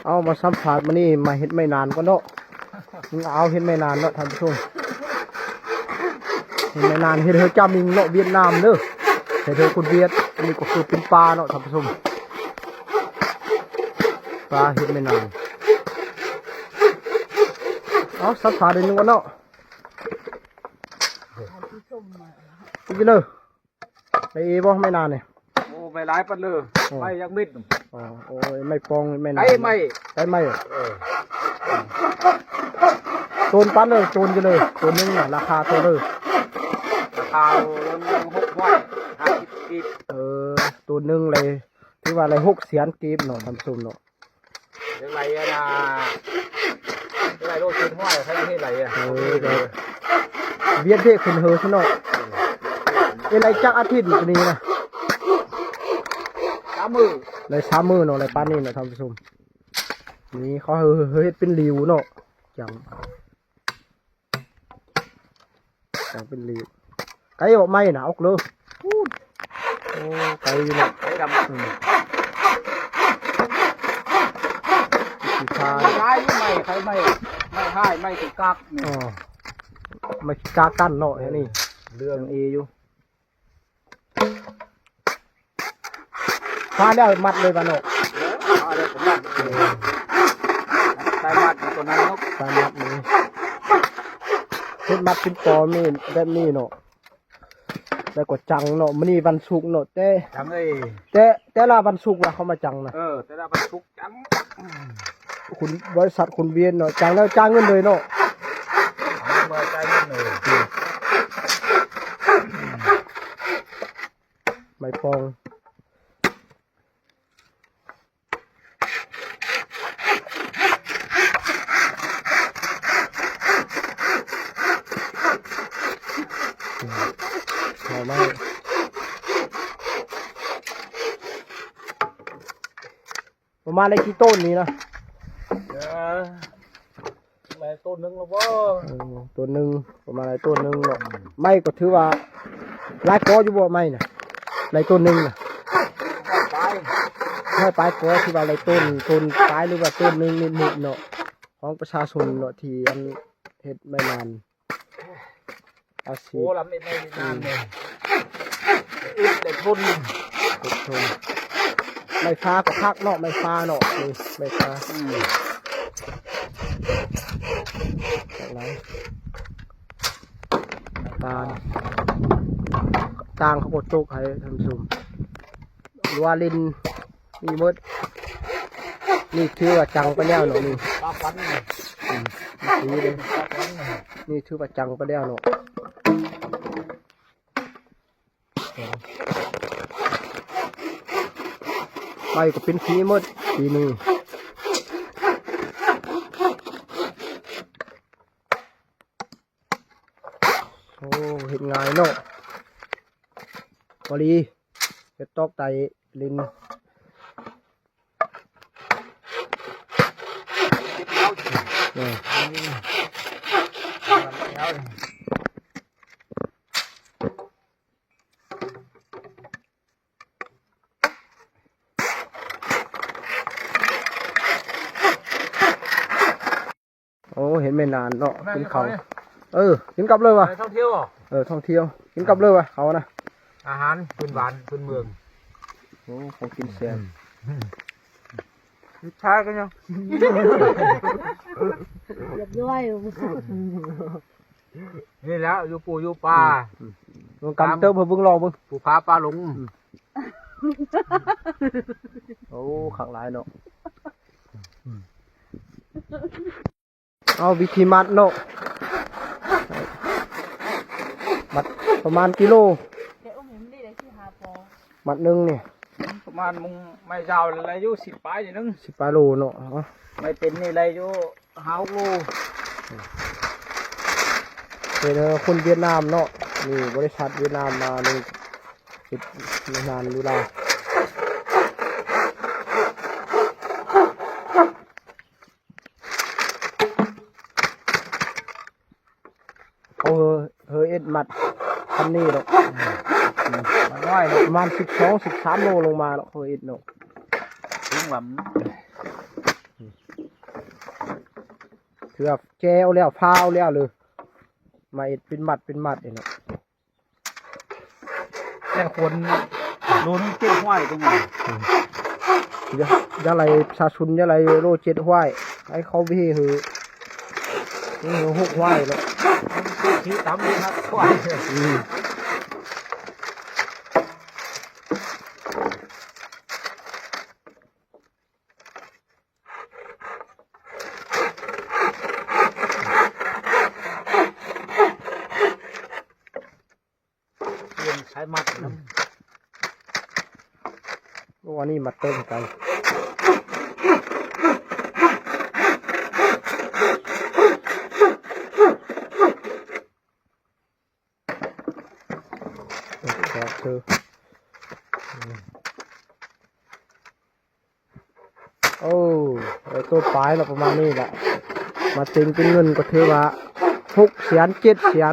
ເອົາມາສຳພາດມື້ນີ້ ມາເຮັດໄມ້ນານກ່ອນເນາະ. ເອົາເຮັດໄມ້ນານເນາະທ່ານຜູ້ຊົມ. ເຮັດໄມ້ນານ ເຮັດເຮືອຈ້າມິງເນາະ ຫວຽດນາມເດີ. ເຮັດເຮືອຄົນຫວຽດ. ອັນນີ້ກໍຄືປິ່ງປາເນາະທ່ານຜູ້ຊົມ. ປາເຮັດໄມ້ນານ. ເອົາສຳພາດໜຶ່ງກ່ອນເນາະ. ກິນເລີຍ. ໄດ້ອີບໍ່ໄມ້ນານນີ້? ໂອ້ ໄມ້ຫຼາຍປານເລີ. ໂອ້ ໄມ້ຈັກເມັດ? ອໍ ໂອ້ຍ ໄມ້ປອງ ໄມ້ນານ ໄດ້ໄມ້ ໄດ້ໄມ້. ເອີ ໂຕນປານເລີ ໂຕນຢູ່ເລີ ໂຕນໜຶ່ງນະ ລາຄາໂຕເລີ ລາຄາຫົກຮ້ອຍຫ້າສິບກີບ. ເອີ ໂຕນໜຶ່ງເລີຍ ຖືວ່າໄດ້ຫົກແສນກີບເນາະ ທ່ານຜູ້ຊົມເນາະ. ຈັ່ງໄດນະ ຈັ່ງໄດໂລເຈັດຮ້ອຍ ໃຜເຮັດໄດ້ອະ? ເອີ ວຽນເທກຂຶ້ນເຮີຊະເນາະ. ເຮັດໄດ້ຈັກອາທິດນີ້ນະ? ສາມມື້ ໄດ້ສາມມື້ເນາະ ໄດ້ປານນີ້ນະທ່ານຜູ້ຊົມ. ນີ້ເຂົາເຮັດເປັນຫຼິວເນາະ ຈັ່ງ ຈັ່ງເປັນຫຼິວ. ໄກອອກໄມ້ນະ ອອກເລີຍ. ໂອ້ ໄກຢູ່ເນາະ ໄກດຳ. ອືມ ວິທີການ ຫຼາຍຢູ່ໄມ້ ໄຄໄມ້ ໄມ້ຮ້າຍ ໄມ້ຂີ້ກາກນີ້. ອໍ ໄມ້ຂີ້ກາກກັນເນາະ ອັນນີ້ເລື່ອງເອຢູ່. ພາແລ້ວມັດເລີຍບາດເນາະ. ເອີ ພາແລ້ວກໍມັດເລີຍ ສາຍມັດຢູ່ຕົວນັ້ນເນາະ ສາຍມັດນີ້. ເຮັດມັດເປັນກອນນີ້ແບບນີ້ເນາະ ແລ້ວກໍຈັງເນາະ. ມື້ນີ້ວັນສຸກເນາະ ແຕ່ ຈັງເອີຍ ແຕ່ ແຕ່ລະວັນສຸກວ່າເຂົາມາຈັງນະ. ເອີ ແຕ່ລະວັນສຸກ ຈັງ ຄຸນ ບໍລິສັດຄຸນວຽນເນາະ ຈັງແລ້ວຈ່າຍເງິນເລີຍເນາະ ເມື່ອຈ່າຍເງິນເລີຍ. ໄມ້ປອງ ເອົາໄມ້ ປະມານໄດ້ກີ່ຕົ້ນນີ້ນະ? ເອີ ໄດ້ຕົ້ນໜຶ່ງແລ້ວບໍ່? ເອີ ຕົ້ນໜຶ່ງ ປະມານໄດ້ຕົ້ນໜຶ່ງເນາະ. ອືມ ໄມ້ກໍຖືວ່າຫຼາຍກໍຢູ່ບໍ່ ໄມ້ນະ? ໄດ້ຕົ້ນໜຶ່ງນະ ຮ້ອຍປາຍ ຮ້ອຍປາຍກໍ ຖືວ່າໄດ້ຕົ້ນ ຕົ້ນປາຍ ຫຼືວ່າຕົ້ນໜຶ່ງນິດໆເນາະ ຂອງປະຊາຊົນເນາະ ທີ່ອັນເຮັດໄມ້ນານ. ອາຊີບ ໂອ້ ລຳເຮັດໄມ້ນານນີ້ ອືມ ອຶດໄດ້ທົນ ອົດທົນ. ໄມ້ຟ້າກໍຄັກເນາະ ໄມ້ຟ້າເນາະ ນີ້ໄມ້ຟ້າ ອືມ ຄັກຫຼາຍ. ຕານ ຕ່າງເຂົາກໍຕົກໃຫ້ທ່ານຜູ້ຊົມ ຫຼືວ່າຫຼິ້ນ ມີໝົດ. ນີ້ຖືວ່າຈັງໄປແລ້ວເນາະ ນີ້ ປາຂວັນນີ້ ອືມ ນີ້ຖືວ່າຈັງໄປແລ້ວເນາະ. ໄປກໍເປັນສີໝົດປີນີ້. ໂອ້ ເຮັດງ່າຍເນາະ ພໍດີ ເຮັດຕອກໄຕຫຼິ້ນ ເອີ. ໂອ້ ເຫັນແມ່ນານເນາະ ກິນເຂົ້າ ແມ່ນເຂົ້ານີ້ ເອີ ກິນກັບເລີຍວ່າ ໄປທ່ອງທ່ຽວ ເອີ ທ່ອງທ່ຽວ ກິນກັບເລີຍວ່າ ເຂົ້ານະ ອາຫານພື້ນບ້ານພື້ນເມືອງ ໂອ້ ຂອງກິນແຊບ ລູກຊາຍກໍຍັງ ຮຽບຮ້ອຍ ນີ້ແຫຼະ ຢູ່ປູຢູ່ປາ ອືມ ກຳເຕີບໃຫ້ເບິ່ງ ລອງເບິ່ງ ປູຜາປາຫຼົງ ອືມ ໂອ້ ຄັກຫຼາຍເນາະ ເອົາ ວິທີມັດເນາະ ມັດປະມານກິໂລ ມັດໜຶ່ງນີ້ ປະມານມຸງໄມ້ຍາວໄດ້ຢູ່ ສິບປາຍໜຶ່ງ ສິບປາຍໂລເນາະ ເອົາ ໄມ້ເຕັນນີ້ໄດ້ຢູ່ ຫ້າຫົກໂລ ເປັນຄົນຫວຽດນາມເນາະ ນີ້ບໍລິສັດຫວຽດນາມມານີ້ ເຮັດນານຢູ່ລາວ ເຂົາເຮີ ເຮີເອັດມັດສ່ຳນີ້ດອກ ມັນນ້ອຍເນາະ ປະມານສິບສອງ ສິບສາມໂລລົງມາເນາະ ເຮີເອັດເນາະ ເຖິງວ່າ ເທື່ອແກ່ເອົາແລ້ວ ພາເອົາແລ້ວເລີຍ ມາເຮັດເປັນມັດເປັນມັດນີ້ເນາະ. ແຕ່ຄົນໂລໜຶ່ງເຈັດຮ້ອຍຕົງນີ້ ອືມ ຢ່າ ຢ່າໄລ່ປະຊາຊົນ ຢ່າໄລ່ໂລເຈັດຮ້ອຍ ໃຫ້ເຂົາເວເຮີ ເວເຮີຫົກຮ້ອຍເນາະ ຊື້ຕຳນີ້ນະ ອືມ. ປ່ຽນສາຍມັດນຳ ໂອ້ ອັນນີ້ມັດເຕີມໄກ ເອີ ໂອ້ ໄດ້ໂຕປາຍລະ ປະມານນີ້ລະ ມາເສັງເປັນເງິນກໍຖືວ່າຫົກແສນ ເຈັດແສນ.